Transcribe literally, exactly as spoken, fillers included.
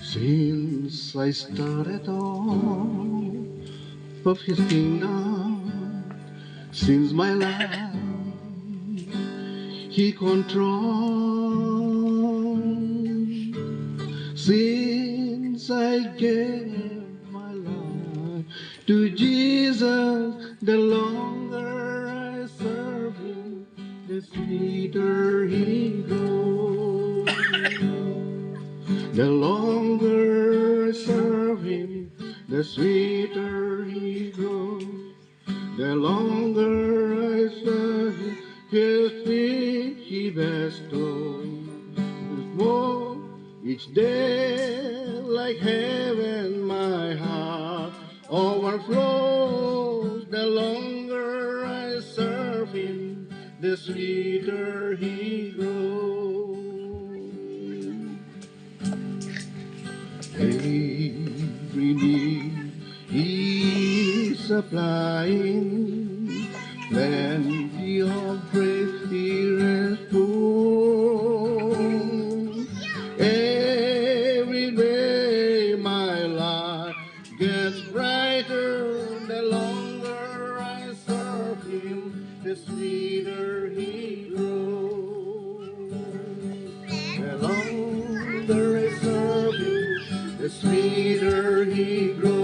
Since I started on of his kingdom, since my life he controls, since I gave my life to Jesus, the longer I serve him, the sweeter he grows. The longer I serve him, the sweeter he grows. The longer I serve him, his peace he bestows. More each day, like heaven, my heart overflows. The longer I serve him, the sweeter he grows. Every need he's supplying, plenty of grace he has poured. Every day my life gets brighter, the longer I serve him, the sweeter he grows. The longer I serve him, the sweeter he grows.